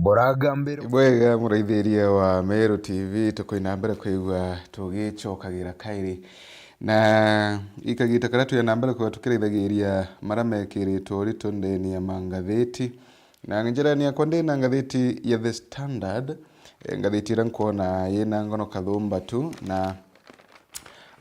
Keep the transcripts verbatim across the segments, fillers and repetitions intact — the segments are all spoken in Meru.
Boragambirwo. Bwega, muraithiria wa Meru T V, tukwina mbere kwigua tugicokagira kairi. Na ikagita karia twina mbere kwigua tukiraithagiria maria mekiritwe urito ndeni ya mangathiti. Na njirani yakwa ndina ngathiti ya The Standard, eh, ngathiti iria nkwona yina ngono kathumba tu, na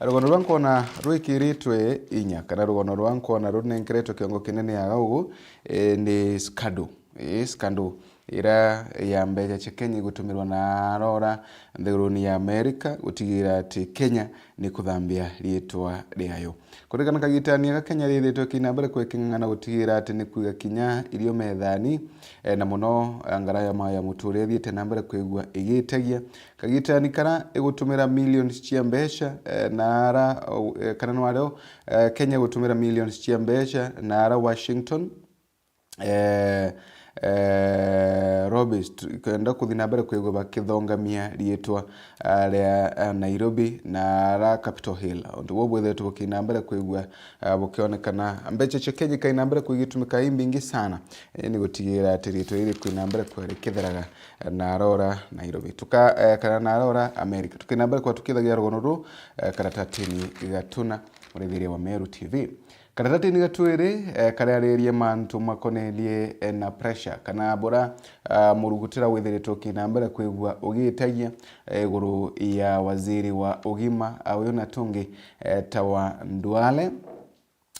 rugono rwa nkwona rwikiritwe inya, kana rugono rwa nkwona runenkeretwe kiongo kinene aga ugu, eh, ni scandal. Ii, scandal iria ya mbeca cia Kenya igutumirwa na arora nthiguruni ya Amerika gutigira ati Kenya ni kuthambia riitwa riayo. Kuririkana kagitani aka Kenya yithitwe kina mbere kwiking'ang'ana gutigira ati ni kwiga kinya irio methani, eh, na muno, eh, ngarama ya muturire ithiite na mbere kwigua igitagia. Kagitani kara igutumira millions cia mbeca, eh, na ara, eh, kana nwario, eh, Kenya igutumira millions cia mbeca na ara Washington, eh, eh, Robis, tu-, kenda kuthi na mbere kwigua bakithongamia riitwa, ah, ria, ah, Nairobi na ara Capital Hill. Untu buu bwithiritwe bukina mbere kwigua, ah, bukionekana mbeca cia Kenya ikaina mbere kwigitumika imbingi sana, eh, ni gutigira ati riitwa riri kwina mbere kwere kitheraga, eh, na arora Nairobi. Tuka, eh, kana na arora America. Tukina mbere kwa tukithagia rugono ruu, eh, karatatini gatuna, murithiria wa Meru T V. Karatatini ga twiri, eh, kariaririe mantu makonerie, eh, na pressure, kana bura, ah, murugutira withiritwe ukina mbere kwigua ugitagia, eh, iguru ya waziri wa ugima, ah, uyu na tungi, eh, ta wa Duale,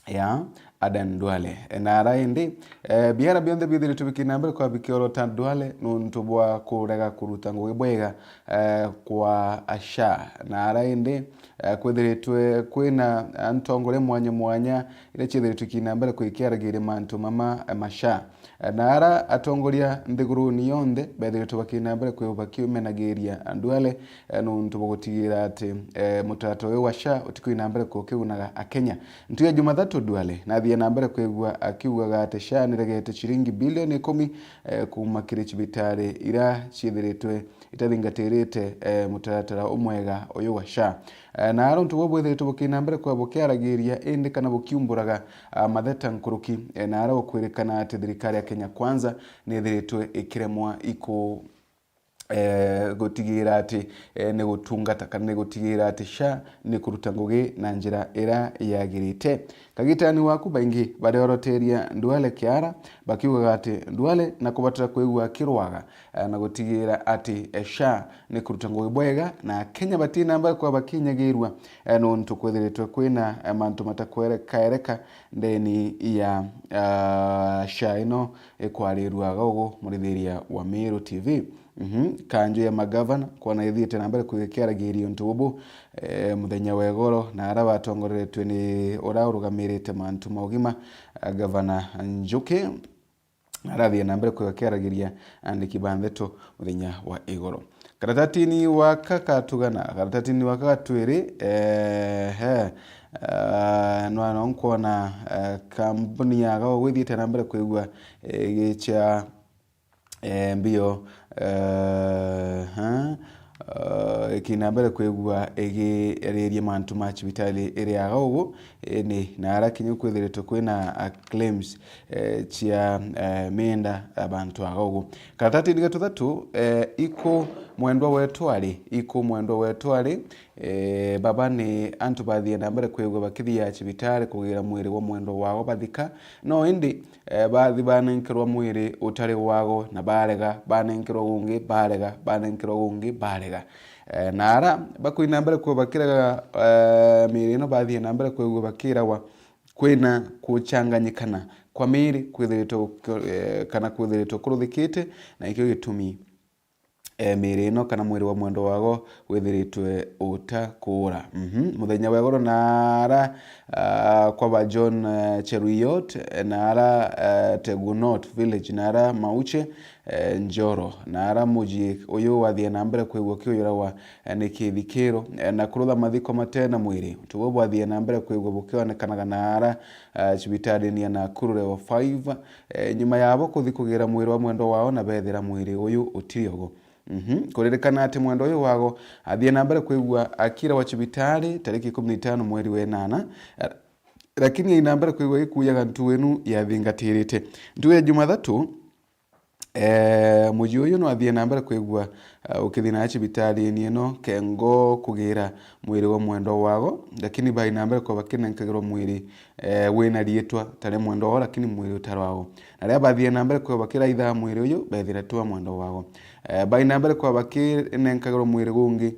ya Aden Duale. Eh, na ara indi, eh, biara bionthe bithiritwe bikina mbere kwa bikiorota Duale nuntu bwa kurega kuruta ngugi bwega, eh, kwa SHA. Na ara indi, eh, kwithiritwe kwina, eh, ntongoria mwanya mwanya iria ciithiritwe ikina mbere kwikiaragiria mantu mama, eh, ma SHA. Eh, na ara atongoria nthiguruni yonthe bethiritwe bakina mbere kwi-, bakiumenagiria Duale, eh, nuntu bwa gutigira ati, eh, mutaratara uyu wa SHA utikwina mbere kukiunaga Akenya. Ntu ya Jumathatu Duale nathie na mbere kwigua akiugaga ati SHA niregete ciringi bilioni ikumi, eh, kuuma kiri cibitari iria ciithiritwe itathingatirite, eh, mutaratara umwega uyu wa SHA. Eh, na ara untu buu bwithiritwe bukina mbere kwa bukiaragiria indi kana bukiumburaga, ah, matheta nkuruki, eh, na ara gukwirikana ati thirikari ya Kenya Kwanza niithiritwe ikiremwa iku, eh, gutigira ati, eh, ni gutungata kana ni gutigira ati SHA ni kuruta ngugi na njira iria yagirite. Kagitani waku baingi barioroteria Duale kiara, bakiugaga ati Duale na kubatara kwigua akirwaga, eh, na gutigira ati, eh, SHA ni kuruta ngugi bwega, na Akenya batina mbere kwa bakinyagirua, eh, nuntu kwithiritwe kwina, eh, mantu matakwere-, kaereka ndeni ya, ah, SHA ino ikwarirua aga ugu, murithiria wa Meru T V. Mhm. Kanju ya magavana kwona ithiite na mbere kwiga kiaragirio untu bubu, eh, muthenya wa igoro, na ara batongoreretwe ni ura urugamirite mantu ma ugima, eh, Gavana Njuki, arathie na mbere kwiga kiaragiria andiki ba ndeto muthenya wa igoro. Karatatini wa kakatugana, karatatini wa kakatwiri, eh, he, eh, nwana nkwona, eh, kambuni ya gawa gwithiite na mbere kwigua, eh, igicha eh, mbio, eh, ha, eh, ikina mbere kwigua igiariria mantu ma cibitari iri aga ugu, ini na ara kinya kwithiritwe kwina, ah, claims, eh, cia, eh, mienda ya bantu aga ugu. Karatatini ga tuthatu, eh, iku mwendwa wetu ari, iku mwendwa wetu ari, eh, baba ni antu bathie na mbere kwigua bakithia cibitari kugira mwiri wa mwendwa wao bathika, no indi eh, bathi banenkerwa mwiri utari wago, na barega, banenkerwa gungi, barega, banenkerwa gungi, barega. Eh, na ara bakwina mbere kwigua bakiraga, eh, miiri ino bathie na mbere kwigua bakiragwa kwina kuchanganyikana kwa miiri kwithiritwe, eh, kana kwithiritwe kuruthikite, na ikio gitumi eh, miiri ino kana mwiri wa mwendwa wago withiritwe utakuura. Mhm. Muthenya wa igoro na ara, ah, kwa ba John, eh, Cheruiyot, eh, na ara, eh, Tegunot village, na ara Mauche, eh, Njoro, na ara muji uyu wathie na mbere kwigua kiuyuragwa, eh, ni kithikiro, eh, na kurutha mathiko matena mwiri. Untu buu bwathie na mbere kwigua bukionekanaga na ara, eh, cibitarini ya Nakuru Level five, eh, nyuma yabo kuthi kugira mwiri wa mwendwa wao na bethira mwiri uyu utiri ogo. Mhm. Kuririkana ati mwendwa uyu wago athie na mbere kwigua akirawa cibitari tariki ikumi na itano mweri wa inana, eh, lakini ai na mbere kwigua gikuyaga ntu inu yathingatirite. Ntu ya Jumathatu, Eh, muji uyu no athie na mbere kwigua, eh, ukithii na cibitariini ino kengo kugira mwiri wa mwendwa wago, lakini bai na mbere kwa bakinenkagirwa mwiri, eh, wina riitwa tari mwendwa wao, lakini mwiri utari wao. Na riria bathie na mbere kwa bakiraitha mwiri uyu, bethira twa mwendwa wago. Eh, bai na mbere kwa bakinenkagirwa mwiri gungi,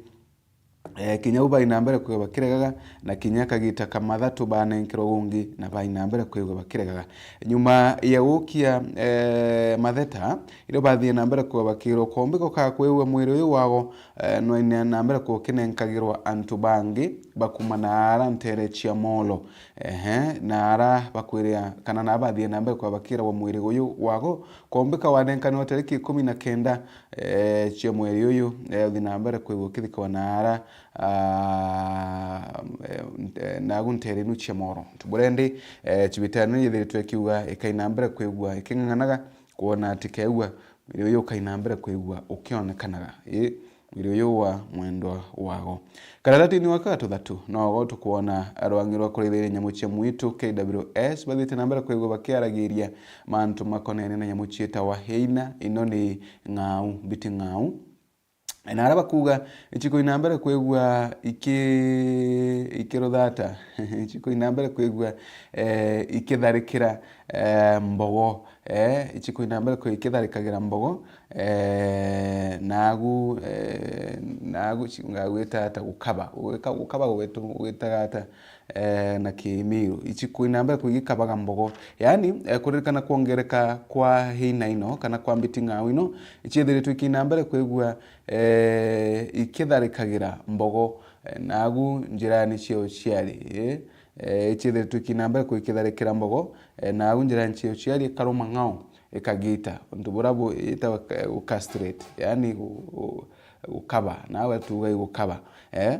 eh, kinya u bai na mbere kwigua bakiregaga, na kinya kagita ka mathatu banenkerwa gungi, na bai na mbere kwigua bakiregaga. Nyuma ya gukia, eh, matheta, irio bathie na mbere kwigua bakirwa, kombika ukaa kwigua mwiri uyu wago, eh, no aine na mbere kukinenkagirwa antu bangi bakuma na ara ntere cia molo. Ehe, na ara bakwiria, kana na bathie na mbere kwigua bakiragwa mwiri uyu wago, kombika wanenkanirwa tariki ikumi na kenda, eh, cia mweri uyu, eh, uthi na mbere kwigua ukithikwa na ara, ah, eh, nte-, nagu ntere inu cia moro. Ntu buria ndi, eh, cibitari ino yithiritwe ikiuga ikai na mbere kwigua iking'ang'anaga kwona ati keegua mwiri uyu ukai na mbere kwigua ukionekanaga. Ii, mwiri uyu wa mwendwa wago. Karatatini wa katuthatu, nogo tukwona rwangi rwa kurithiria nyamu cia mwitu, K W S, bathite na mbere kwigua bakiaragiria mantu makonene na nyamu cietawa heina, ino ni ng'au, mbiti ng'au. Na ara bakuga, ichikui na mbere kwigua iki-, ikiruthata, ichikui na mbere kwigua, eh, ikitharikira, eh, mbogo, eh, ichikui na mbere kwi-, ikitharikagira mbogo, eh, nagu, eh, nagu chi-, ngagwita ata gukaba, gwika-, gukaba gugwitwo-, gwitaga ata, eh, na Kimiru, ichikui na mbere kwigikabaga mbogo. Yaani, eh, kuririkana kwongereka kwa hina ino, kana kwa mbiti ng'au ino, ichiethiritwe ikina mbere kwigua, eh, ikitharikagira mbogo, eh, nagu njirani cia uciari, eh, eh, ichiethiritwe ikina mbere kwikitharikira mbogo, eh, nagu njirani cia uciari ikaruma ng'au, ikagita. Untu buria bu-, itawa ka-, gucastrate, yaani gu-, gu-, gukaba, nawe tuuga igukaba, eh?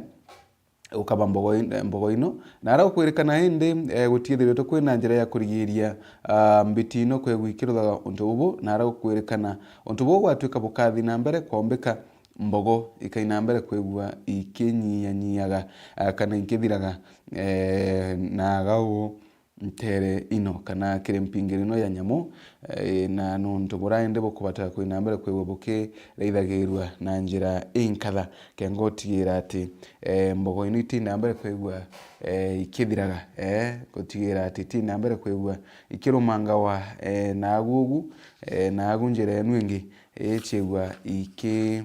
Gukaba mbogo in-, mbogo ino. Na ara gukwirikana indi, eh, gutiethiritwe kwina njira ya kurigiria, ah, mbiti ino kwigua ikiruthaga untu bubu, na ara gukwirikana untu bubu gwatuika bukathi na mbere, kwombika mbogo ikai na mbere kwigua ikinyianyiaga, ah, kana ikithiraga, eh, na aga ugu ntere ino, kana kiri mpingiro ino ya nyamu, eh, na nuntu buraindi bukubatara kwina mbere kwigua bukiraithagirua na njira inkatha, kenga utigira ati, eh, mbogo ino itina mbere kwigua, eh, ikithiraga, eh, gutigira ati itina mbere kwigua ikirumangawa, eh, nagu ugu, eh, nagu njira enu ingi, eh, chiigua iki-,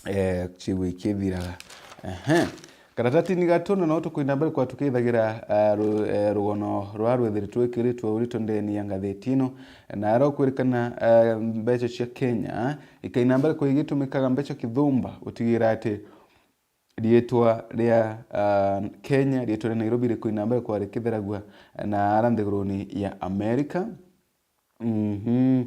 eh, chiigua ikithiraga. Ehe. Karatatini ga tuna no tukwina mbere kwa tukithagira, eh, ru-, eh, rugono rwa rwethiritwe rwikiritwe urito ndeni ya ngatheti ino, na ara ukwirikana, eh, mbeca cia Kenya, ikaina mbere kwa igitumikaga mbeca kithumba, utigira ati riitwa ria, ah, Kenya, riitwa ria Nairobi rikwina mbere kwa rikithiragua na ara nthiguruni ya America. Mhm.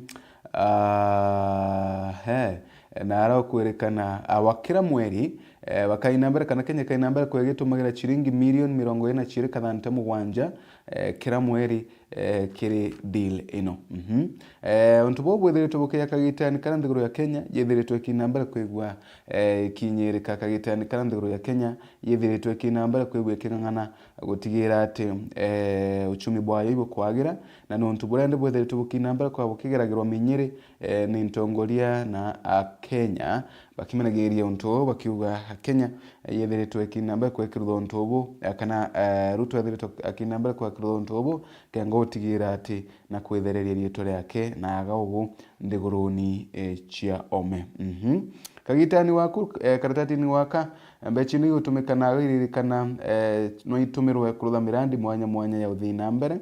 Ah, he. Na ara ukwirikana, ah, wa kira mweri, eh, bakaina mbere kana Kenya ikaina mbere kwa igitumagira chiringi milioni mirongo iri na chiiri kathante mugwanja, eh, kira mweri, eh, kiri deal ino. Mhm. Eh, untu bubu bwithiritwe bukiya kagitani karia nthiguru ya Kenya yithiritwe ikina mbere kwigua, eh, ikinyirika, kagitani karia nthiguru ya Kenya yithiritwe ikina mbere kwigua iking'ang'ana gutigira ati, eh, uchumi bwayo ibukwagira, na ni untu buria ndi bwithiritwe bukina mbere kwa bukigeragirwa minyiri, eh, ni ntongoria na Akenya, bakimenagiria untu uu, bakiuga Akenya, eh, yethiritwe ikina mbere kwekirutha untu ubu, eh, kana, eh, Ruto ethiritwe akina mbere kwekirutha untu ubu, kenga gutigira ati na kwithereria riitwa riake na aga ugu nthiguruni, eh, cia ome. Mhm. Kagitani waku, eh, karatatini waka, eh, mbeca ino igutumika na iririkana, eh, no itumirwe kurutha mirandi mwanya mwanya ya uthii na mbere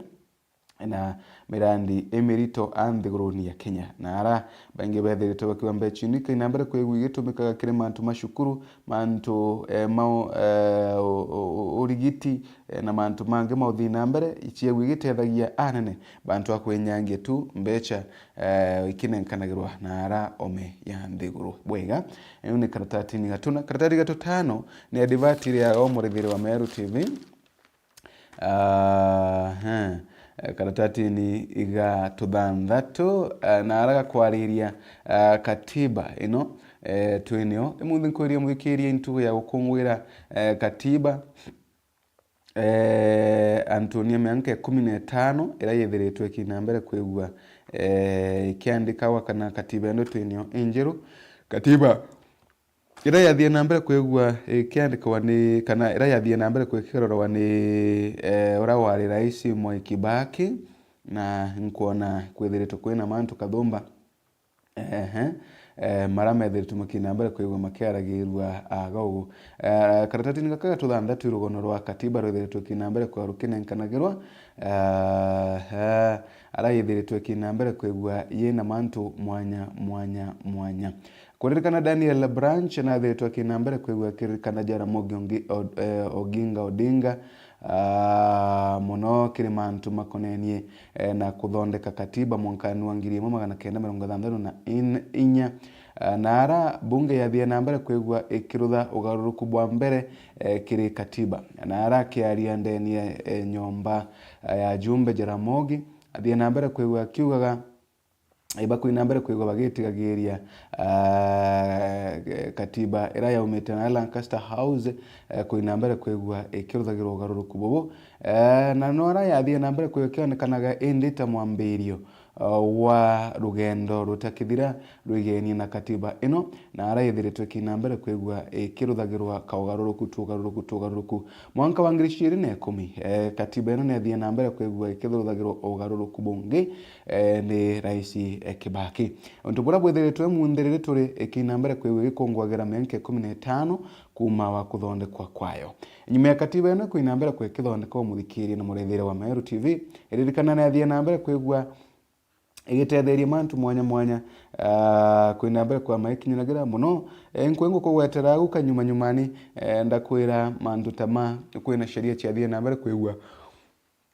na mirandi imirito a nthiguruni ya Kenya. Na ara baingi bethiritwe bakiuga mbeca ino ikaina mbere kwigua igitumikaga kiri mantu ma cukuru, mantu, eh, ma u-, eh, u-, u-, u-, urigiti, eh, na mantu mangi ma uthii na mbere, ichiegua igitethagia anene bantu a kwinyangia tu mbeca, eh, ikinenkanagirwa na ara ome ya nthiguru. Bwega, iu ni karatatini gatuna. Karatati gatutano ni advert iria o murithiri wa Meru T V. Ah, he. Eh, karatatini ga tuthanthatu, eh, na ara gakwariria, eh, katiba ino, eh, twinio. Imuthi nkwiria muthikiria intugo ya gukungwira, eh, katiba. eh, Antonia mianka ikumi na itano iria yithiritwe ikina mbere kwigua, eh, ikiandikagwa kana katiba ino twinio injeru, katiba iria yathie na mbere kwigua ikiandikwa ni, kana iria yathie na mbere kwikigarurwa ni, eh, uria wari rais Mwai Kibaki, na nkwona kwithiritwe kwina mantu kathumba, ehe, eh, maria methiritwe makina mbere kwigua makiaragirua aga ugu. Eh, karatatini gaka gatuthanthatu rugono rwa katiba rwithiritwe kina mbere kwigua rukinenkanagirwa, eh, eh, aria yithiritwe ikina mbere kwigua yina mantu mwanya, mwanya, mwanya. Kuririkana Daniel Branch nathiritwe akina mbere kwigua akiririkana Jaramogi Ongi-, Od-, eh, Oginga Odinga, ah, mono kiri mantu makonenie, eh, na kuthondeka katiba mwankani wa ngiri imwe magana kenda mirongo ithanthatu na inya. Ah, na ara bunge yathie na mbere kwigua ikirutha ugaruruku bwa mbere, eh, kiri katiba. Na ara akiaria ndeni ya, eh, nyomba, eh, ya ajumbe, Jaramogi athie na mbere kwigua akiugaga, ibakwina mbere kwigua bagitigagiria, ah, katiba iria yaumite na Lancaster House, eh, kwina mbere kwigua ikiruthagirwa ugaruruku bubu. Eh, na no ara yathie na mbere kwigua ikionekanaga indi ta mwambirio, ah, wa rugendo rutakithira rwigenie na katiba ino, na ara ithiritwe ikina mbere kwigua ikiruthagirwa kaugaruruku, tugaruruku, tugaruruku. Mwanka wa ngiri ciiri na ikumi, eh, katiba ino niathie na mbere kwigua ikithuruthagirwa ugaruruku bungi, eh, ni Rais, eh, Kibaki. Untu buria bwithiritwe munthiriri turi ikina mbere kwigua igikungwagira mianka ikumi na itano kuuma wa kuthondekwa kwayo. Nyuma ya katiba ino kwina mbere kwikithondekwa, muthikiri na murethiria wa Meru T V, iririkana niathie na mbere kwigua igitetheria mantu mwanya mwanya, ah, kwina mbere kwa maikinyanagira mono. Eh, nkwe ngukugwetera au kanyuma nyumani, eh, ndakwira mantu ta ma, kwina sheria ciathie na mbere kwigua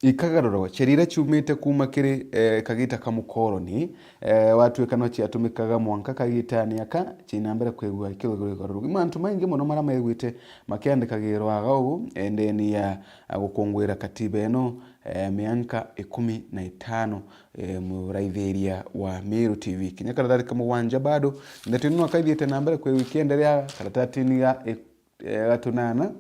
ikagarurwa. Sheria iria ciumite kuuma kiri, eh, kagita ka mukoroni, eh, watwika no ciatumikaga mwanka kagitani aka, ciina mbere kwigua ikithugurwa igaruruku. Mantu maingi mono maria maigwite makiandikagirwa aga ugu, eh, ndeni ya, ah, gukungwira katiba ino, eh, mianka ikumi na itano, eh, muraithiria wa Meru T V. Kinya karatatini ka mugwanja bado, ndeto ino no kaithiite na mbere kwigua ikienderea, karatatini ga, eh, eh, gatunana,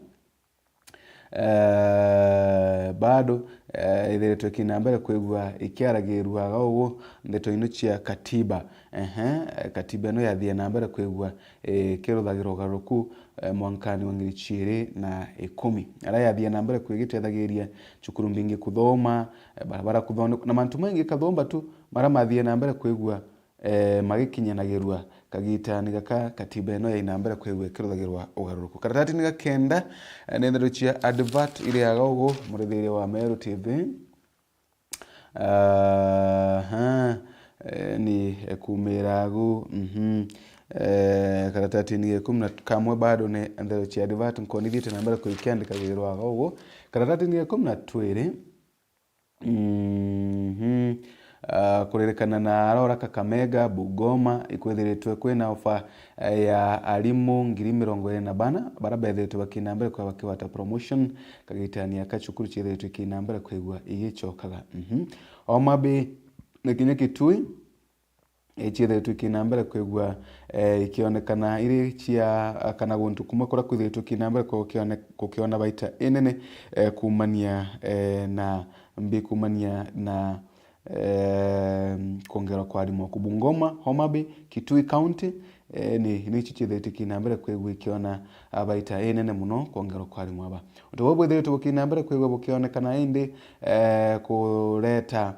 eh, bado, eh, ithiritwe ikina mbere kwigua ikiaragirua aga ugu ndeto ino cia katiba. Ehe, eh, katiba ino yathie na mbere kwigua, eh, ikiruthagirwa ugaruruku, eh, mwankani wa ngiri ciiri na ikumi. Aria yathie na mbere kwigua igitethagiria cukuru mbingi kuthoma, eh, barabara kuthondekwa, na mantu maingi kathumba tu maria mathie na mbere kwigua, eh, magikinyanagirua kagitani gaka katiba ino yaina mbere kwigua ikiruthagirwa ugaruruku. Karatatini ga kenda, eh, ni ndeto cia advert iri aga ugu, murithiria wa Meru T V. Aha, eh, ni ekumira agu, mhm. Eh, karatatini ga ikumi na kamwe bado ni ndeto cia advert, nkoni ithiite na mbere kwikiandikagirwa aga ugu. Karatatini ga ikumi na twiri, mhm. Ah, kuririkana na arora Kakamega, Bungoma, ikwithiritwe kwina ofa, eh, ya arimu ngiri mirongo iri na bana, bara bethiritwe bakina mbere kwa bakigwata promotion, kagitani aka cukuru ciithiritwe ikina mbere kwigua igicokaga. Mhm. Homa Bay, na kinya Kitui, eh, ciithiritwe ikina mbere kwigua, eh, ikionekana iri cia, kana guntu kumwe kuria kwithiritwe ikina mbere kwa gukione-, gukiona baita inene, eh, kumania, eh, na mbi kumania na, eh, kwongerwa kwa arimu aku. Bungoma, Homa Bay, Kitui County, eh, ni, ni ici ciithiritwe ikina mbere kwigua ikiona, ah, baita inene mono kwongerwa kwa arimu aba. Untu buu bwithiritwe bukina mbere kwigua bukionekana indi, eh, kureta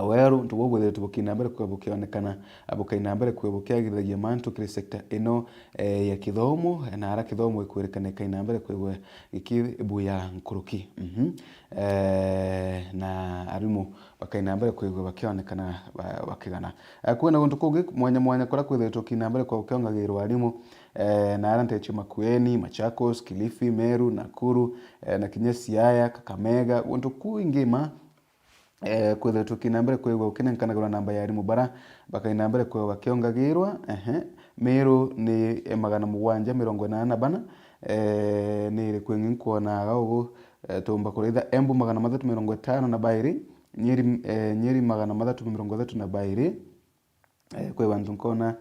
weru, untu buu bwithiritwe bukina mbere kwigua bukionekana, bukaina mbere kwigua bukiagithagia mantu kiri sector ino, eh, ya kithomo, na ara kithomo gikwirikana ikaina mbere kwigua gikibuya nkuruki. Mhm. Eh, na arimu bakaina mbere kwigua bakionekana ba-, bakigana. Eh, kwina guntu kungi mwanya mwanya kuria kwithiritwe kukina mbere kwigua gukiongagirwa arimu, eh, na ara ntecio Makueni, Machakos, Kilifi, Meru, Nakuru, eh, na kinya Siaya, Kakamega, guntu kwingi ma, eh, kwithiritwe kukina mbere kwigua gukinenkanagirwa namba ya arimu bara bakaina mbere kwigua bakiongagirwa, ehe. Meru ni, eh, magana mugwanja mirongo inana na bana, eh, ni iriku ingi nkwona aga ugu, eh, tumba kuritha. Embu magana mathatu mirongo itano na bairi, Nyeri, eh, Nyeri magana mathatu mirongo ithatu na bairi, eh, kwi bantu nkona,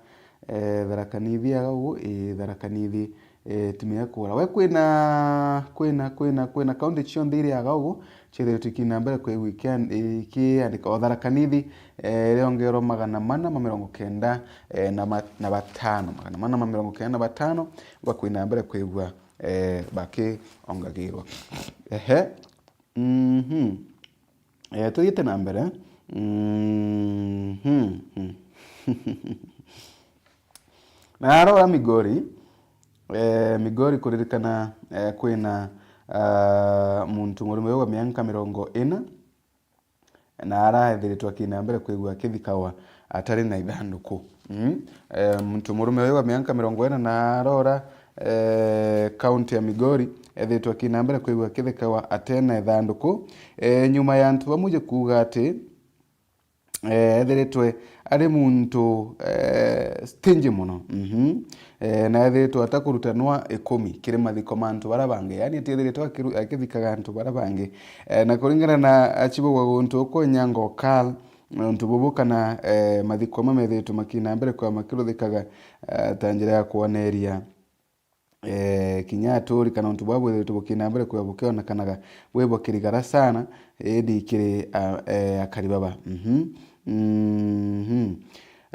eh, Tharaka Nithi aga ugu, ii, Tharaka Nithi, eh, timu ya kura. We kwina, kwina, kwina, kwina county cionthe iri aga ugu, ciethiritwe ikina mbere kwigua ikian-, ikiandika o Tharaka Nithi, eh, iriongerwa magana mana ma mirongo kenda, eh, na ma-, na batano. Magana mana ma mirongo kenda na batano, bakwina mbere kwigua, eh, bakiongagirwa. Ehe. Mhm. Eh, tuthiite na mbere. Mhm. Na arora Migori, eh, Migori kuririkana, eh, kwina, ah, muntu murume wa mianka mirongo ina, na araethiritwe akina mbere kwigua akithikawa atari na ithanduku. Mm. Eh, muntu murume uyu wa mianka mirongo ina na arora, eh, kaunti ya Migori, ethiritwe akina mbere kwigua akithikawa atena ithanduku, eh, nyuma ya antu bamwe kuuga ati, eh, ethiritwe ari muntu, eh, stingy muno. Mhm. Eh, na ethiritwe atakurutanwa ikumi kiri mathiko ma antu bara bangi, yani atiethiritwe akiru-, akithikaga antu bara bangi. Eh, na kuringana na achibo gwa guntu uko Nyango Kal, untu bubu kana, eh, mathiko amwe methiritwe makina mbere kwa makiruthikaga, eh, ta njira ya kwoneria, eh, kinya aturi kana untu bwa bwithiritwe bukina mbere kwa bukionekanaga bwi bwa kirigara sana, indi kiri, ah, eh, akari baba. Mhm. Mhm.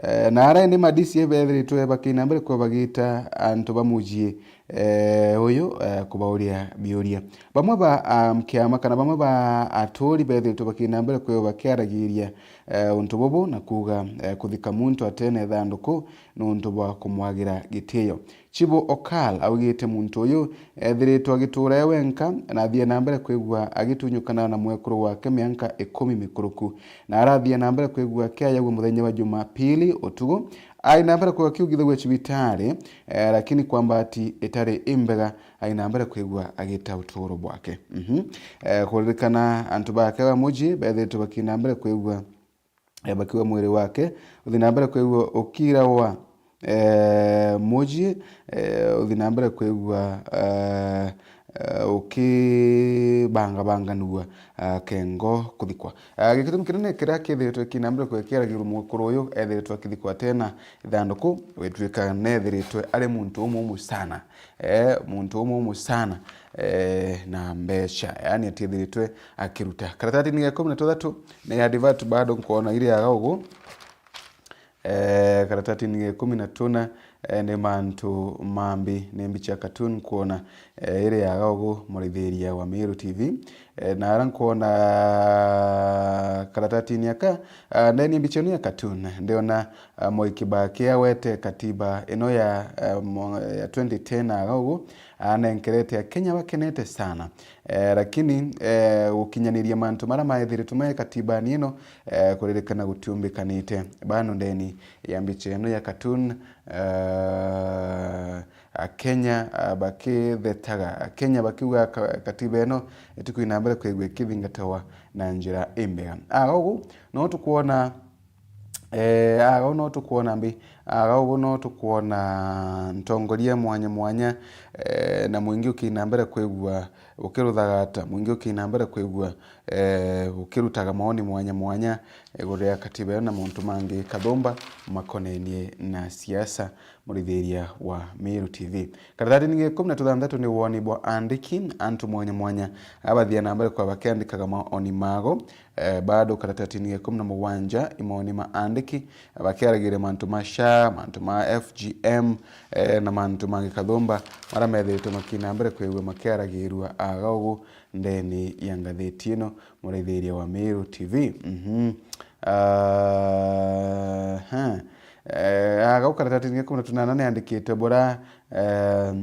Eh, na ara indi ma D C I bethiritwe bakina mbere kwa bagita antu ba mujii, eh, uyu, eh, kubauria biuria. Bamwe ba, um, kiama kana bamwe ba aturi bethiritwe bakina mbere kwa bakiaragiria, eh, untu bubu na kuuga, eh, kuthika muntu atena ithanduku ni untu bwa kumwagira gitio. Chibo Okal augite muntu uyu ethiritwe agituura e wenka na athie na mbere kwigua agitunyukana na mwekuru wake mianka ikumi mikuruku, na arathie na mbere kwigua akiayagua muthenya wa Jumapili utugu. Ai na mbere kwigua akiugithagua cibitari, eh, lakini kwa mbati itari imbega, ai na mbere kwigua agita uturo bwake. Mhm. Eh, kuririkana antu bake ba muji bethiritwe bakina mbere kwigua, eh, bakiuga mwiri wake uthi na mbere kwigua ukirawa, eh, muji, eh, uthi na mbere kwigua, eh, eh, ukibangabanganua, ah, kengo kuthikwa. Ah, gitumi kinene kiria kithiritwe kina mbere kwigua kiaragirwa mwekuru uyu ethiritwe akithikwa atena ithanduku, gwituika nethiritwe ari muntu umumu sana. Eh, muntu umumu sana, eh, na mbeca, yani atiethiritwe akiruta. Karatatini ga ikumi na tuthatu ni advert bado nkwona iri aga ugu. Eh, karatatini ga ikumi na tuna, eh, ni mantu mambi, ni mbicha ya cartoon nkwona, eh, iri aga ugu murithiria wa Meru T V. Eh, na ara nkwona karatatini aka, ah, ndeni mbicha ino ya cartoon, ndiona, ah, Moi Kibaki awete katiba ino ya, ah, mo-, ya twenty ten aga ugu, anenkerete Akenya bakenete sana. Eh, lakini, eh, gukinyaniria mantu maria maethiritwe me katibani ino, eh, kuririkana gutiumbikanite bano ndeni ya mbicha ino ya cartoon, eh, Akenya, ah, bakithetaga, Akenya bakiuga ka-, katiba ino itikwina mbere kwigua ikithingatawa na njira imbega. Aga ugu no tukwona, eh, aga ugu no tukwona mbi, aga ugu no tukwona ntongoria mwanya mwanya, eh, na mwingi ukina mbere kwigua ukiruthagata, mwingi ukina mbere kwigua, eh, ukirutaga maoni mwanya mwanya iguru ria katiba ino na mauntu mangi kathumba makonenie na siasa. Murithiria wa Meru T V. Karatatini ga ikumi na tuthantatu ni woni bwa andiki, antu mwanya mwanya abathia na mbere kwa bakiandikaga maoni mago. Eh, bado karatatini ga ikumi na mugwanja i maoni ma andiki bakiaragiria mantu ma SHA, mantu ma F G M, eh, na mantu mangi kathumba maria methiritwe makina mbere kwigua makiaragirua aga ugu ndeni ya ngatheti ino, Murithiria wa Meru T V. Mhm. Ah, ha. Eh, aga karatatini ga ikumi na tunana ni andikite bura, eh,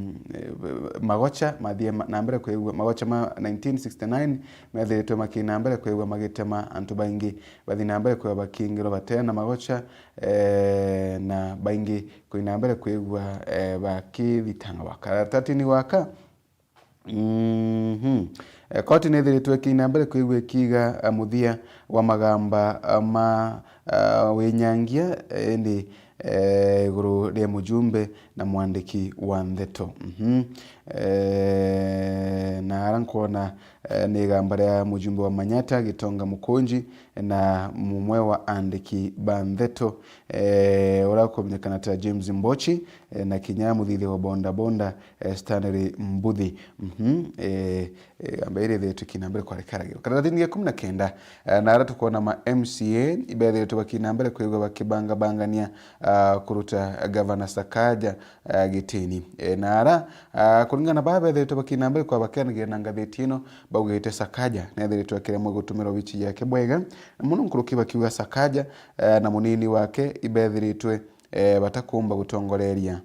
magocha mathie ma-, na mbere kwigua, magocha ma nineteen sixty-nine methiritwe makina mbere kwigua magitema antu baingi bathi na mbere kwigua bakingirwa batena magocha, eh, na baingi kwina mbere kwigua, eh, bakithitangwa. Karatatini gaka, Mhm. Eh, koti ni ithiritwe ikina mbere kwigua ikiiga, eh, muthia wa magamba, eh, ma, eh, winyangia, eh, indi, eh, iguru ria mujumbe na mwandiki wa ndeto. Mhm. Eh, na ara nkwona, eh, ni igamba ria mujumbe wa Manyata, Gitonga Mukunji, na mumwe wa andiki ba ndeto, eh, uria ukumenyekana ta James Mbochi, eh, na kinya muthithia wa bonda bonda, eh, Stanley Mbuthi. Mhm, eh, eh, igamba iri rithiritwe ikiina mbere kwarika iragiro. Karatathini ga ikumi na kenda, eh, na aria tukwona ma M C A ibethiritwe bakiina mbere kwigua bakibangabangania, ah, kuruta Gavana Sakaja, ah, gitini. Eh, na ara, ah, kuringana na baa bethiritwe bakiina mbere kwa bakiaranagiria na ngathiti ino, baugite Sakaja nethiritwe akiremwa gutumira obici yake bwega, na muno nkuruki bakiuga Sakaja, eh, na munini wake ibethiritwe, eh, batakumba gutongoreria,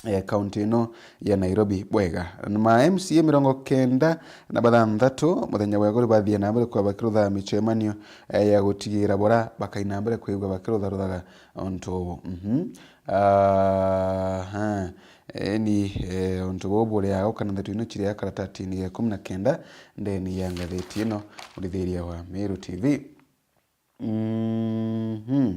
eh, kaunti ino ya Nairobi bwega. Ma M C A mirongo kenda na bathanthatu muthenya wa iguru bathie na mbere kwa bakirutha micemanio, eh, ya gutigira bura bakaina mbere kwigua bakirutharuthaga untu ubu. Mhm. Aha. Eni, eh, untu bubu buriaga kana ndeto ino ciria karatatini ga ikumi na kenda ndeni ya ngathiti ino, murithiria wa Meru T V. Mhm.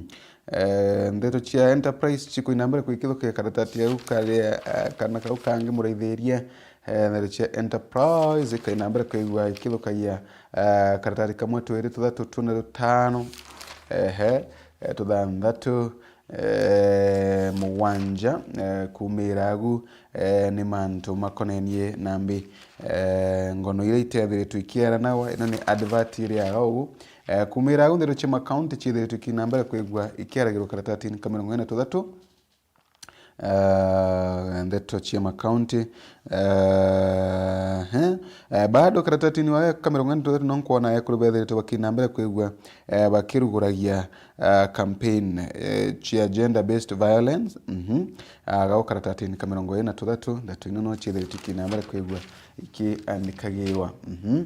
Eh, ndeto cia Enterprise cikwina mbere kwikithukia karatati au karia, eh, kana kau kangi muraithiria. Eh, ndeto cia Enterprise ikaina mbere kwigua ikithukagia, eh, karatati kamwe, twiri, tuthatu, tune, tutano, ehe, eh, tuthanthatu, eh, mugwanja, eh, kumira agu, eh, ni mantu makonenie nambi, eh, ngono iria itethiritwe ikiaranawa, ino ni advert iriaga ugu. Eh, kumira agu ndeto cia makaunti ciethiritwe ikiina mbere kwigua ikiaragirwa karatatini ka mirongo ina na tuthatu. Eh, ndeto cia makaunti, eh, he, eh, bado karatatini wa ka mirongo ina na tuthatu no nkwona ekuru bethiritwe bakiina mbere kwigua, eh, bakiruguragia, eh, campaign, eh, cia gender based violence. Mhm. Ah, gau karatatini ka mirongo ina na tuthatu, ndeto ino no ciethiritwe ikiina mbere kwigua ikiandikagirwa. Mhm.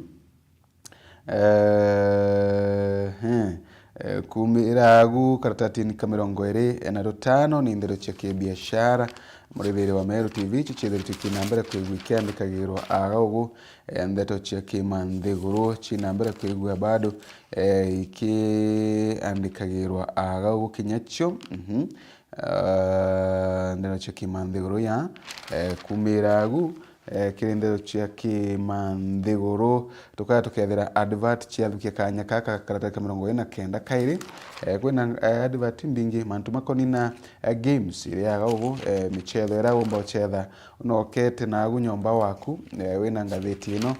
Eh, he. Eh, kumira agu karatatini ka mirongo iri na rutano ni ndeto cia kibiashara. Murithiria wa Meru T V, ici ciethiritwe ikiina mbere kwigua ikiandikagirwa aga ugu. Eh, ndeto cia kimanthiguru ciina mbere kwigua bado, eh, ikiandikagirwa aga ugu kinya cio. Mhm. Ah, ndeto cia kimanthiguru ya, eh, kumira agu, eh, kiri ndeto cia kimanthiguru, tukaya tukethira advert ciathukia kanya kaka karata ka mirongo iri na kenda kairi. Eh, kwina, eh, advert mbingi, mantu makonina, eh, games iriaga ugu, eh, michetho iria umba uchetha nokete nagu nyomba waku, eh, wina ngathiti ino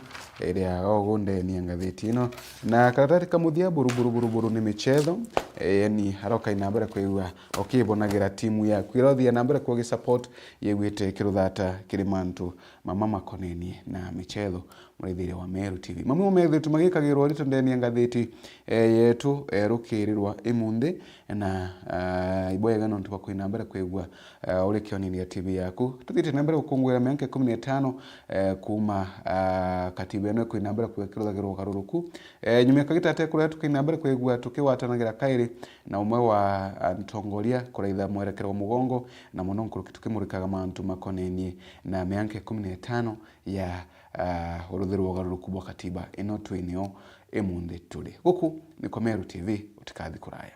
iriaga ugu ndeni ya ngathiti ino. Na karatati ka muthia buru, buru, buru, buru ni michetho, eh, yani aroka ina mbere kwigua ukibonagira timu yaku irothia na mbere kwa gisupport yegwite kiruthata kiri mantu mama makonenie na michetho, murithiria wa Meru T V. Mamwe mo methitwe magikagirwa rito ndeni ya ngathiti, eh, yetu, eh, rukirirwa imunthi, na, ah, ibwega nontu bwa kwina mbere kwigua, ah, uri kionini ya T V yaku. Tuthite na mbere gukungwira mianka ikumi na itano, eh, kuma, ah, katiba ino ikwina mbere kwigua kiruthagirwa ugaruruku. Eh, nyuma ya kagita ate kuria tukina mbere kwigua tukiwatanagira kairi na umwe wa, ah, ntongoria kuraitha mwerekero wa mugongo, na muno nkuruki tukimurikaga mantu makonenie na mianka ikumi na itano ya, ah, uruthirwa ugaruruku bwa katiba ino twinio imunthi turi. Guku niko Meru T V, utikathi kuraya.